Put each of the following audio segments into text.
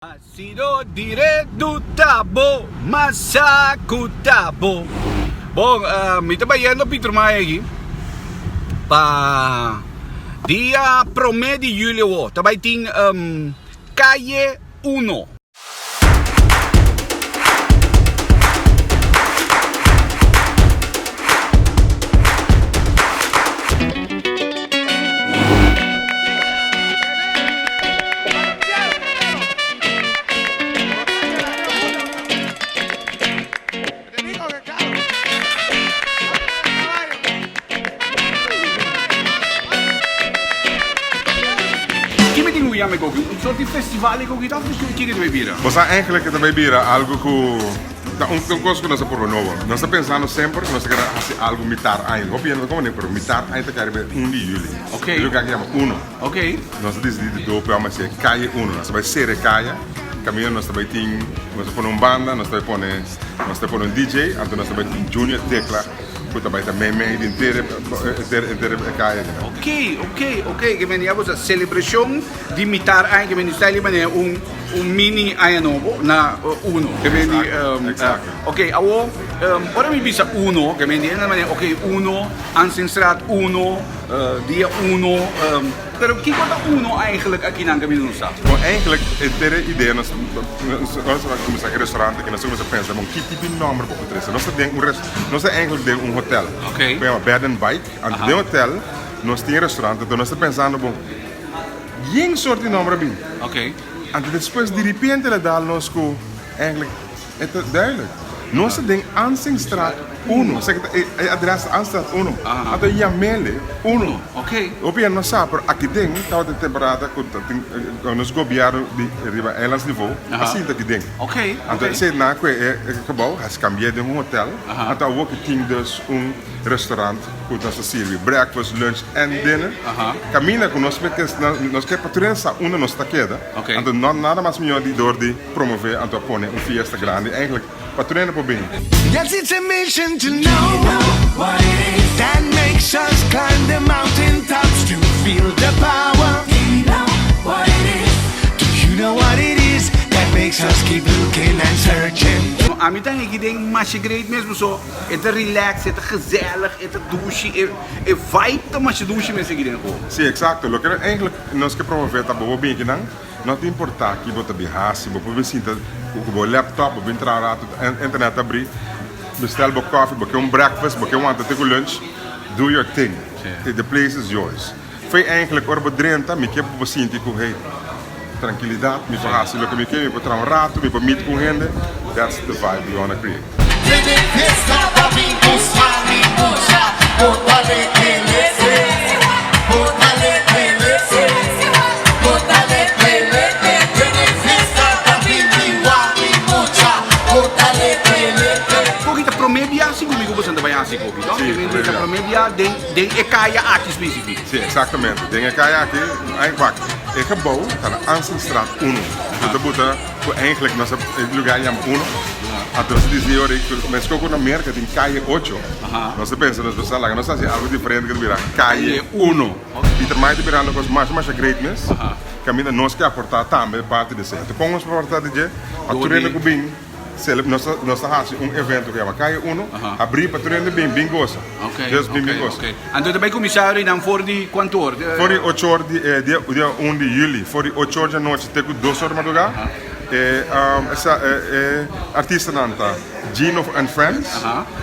Sido dire du ta bo, ma sa ku ta bo. Bon, mi ta bayendo Pietermaai aki pa dia prome di juli awo. Ta bay tin Calle Uno. Ki mi tin ku yama e koki? Un sort di festival e koki ta of kiko ta bay bira? Bo sa eigenlijk e ta bay bira algo ku ta un kos ku nos a purba nobo. Nos ta pensando semper ku nos ta kere hasi algo mitar aña. Hopi hende no ta komprende pero mitar aña ta kai riba e un di juli. E lugar ke yama Uno. Ok. Nos a disidí di dope amo hasi e Calle Uno. Nos ta bai sera e kaya. Kaminda nos ta bai tin, nos ta pone un banda, nos ta bai pone, nos ta pone un DJ, anto nos ta bai tin Junior Tecla ku ta bai ta meimei di henter e, henter, henter e kaya akinan. Ok, ok, ok. Ke meni a bosa selebrashon di mitar aña ke meni style di manera un, un mini aña nobo na Uno. Ke meni, Exacto, exacto. Ok, awo, ora mi bisa Uno, ke meni e na manera, ok, Uno, Ansenstraat Uno, Dia uno, pero kiko ta uno eigenlijk akinan kaminda nos ta? Bon, eigenlijk henter e idea nos ora nos a kuminsá ku e restaurant aki nos a kuminsá pensa bon ki tipo di nòmber bo por trese. Nos ta den un nos ta eigenlijk den un hotel ku yama Bed and Bike. Anto den hotel nos tin e restaurant anto nos ta pensando bon yen sort di nòmber a bin. Anto despues diripiente el a dal nos ku eigenlijk E ta duidelijk. Nos ta den Ansinstraat uno. Esaki ta e adres ta Ansinstraat uno. Anto yam'ele uno. Hopi hende no sa pero aki den tabata e temporada ku ta tin nos gobièrnu di riba eilandsniveau a sinta aki den. Anto esei na ku e gebou a kambi'é den un hotel. Anto awor ki tin dus un restaurant ku nos ta sirbi breakfast, lunch en dinner. Kaminda ku nos nos ke pa tur hende sa unda nos ta keda. Anto no nada mas mihó di dor di. Promove anto a pone un fiesta grandi eigenlijk pa tur hende por bini. Yes it's a mission to know what it is that makes us climb the mountain tops to feel the power. Do you know what it is? Do you know what it is that makes us keep looking and searching? No, ami ta heki den masha great mes paso e ta relax, e ta gezellig, e ta dushi, e e vibe ta masha dushi mes aki den ho. Sí, exacto. Loke eigenlijk nos ke promove ta bo por bini akinan. No ta importá ki bo ta bin hasi, bo por bin sinta ku bo laptop, bo bin traha rato, internet ta abrí, bestel bo koffie, bo ke un breakfast, bo ke wanta te ku lunch, do your thing, the place is yours. Fei eigenlijk ora bo drenta, mi ke pa bo sinti ku hey, trankilidat, mi por hasi loke mi ke, mi por traha un rato, mi por meet ku un hende, that's the vibe we wanna create. Koki ta prome bia si ku mi ku boso ta bai hasi koki to? Sí, prome Ta bia. prome bia den den e kaya aki spesifik. Sí, exactamente. Den e kaya aki, ai wak, e gebouw ta na Ansenstraat uno. Ku ta buta ku eigenlijk nos e lugar yama uno. Anto nos a disi ora ku meskos ku na Merka tin Calle Ocho, nos a pensa nos pensá laga nos hasi algo diferente ku ta bira Calle Uno. Pieter Maai ta birando kos masha masha great mes, kaminda nos ke aportá tambe parti di esei. Anto kon nos por aportá di dje? Pa tur hende ku bin nos ta nos ta hasi un evento ku yama Calle Uno, abrí pa tur hende bin bin gosa. Dus bin bin gosa. Anto ta bai kuminsá ora nan for di kuantu or? For di ocho or di dia dia un di juli, for di ocho or di anochi te ku dos or di madrugá. E e artistanan ta Gino and Friends,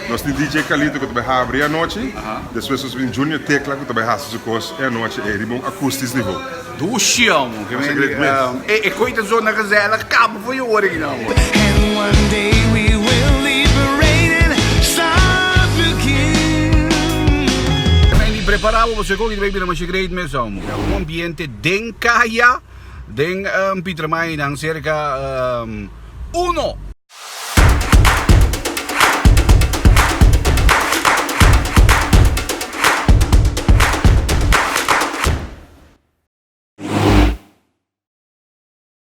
nos tin DJ Carlito ku ta bai habri e anochi, despues nos tin Junior Tecla ku ta bai hasi su kos e anochi ei riba un akoestis nivo. Dushi amo, ke men di e koi ta zona gezellig kaba for yo ora kinan amo. And one day we will liberate and start looking. Men di prepara bo pasobra e koi ta bai bira masha great mes amo. Un ambiente den kaya. Den Pietermaai nan serka uno.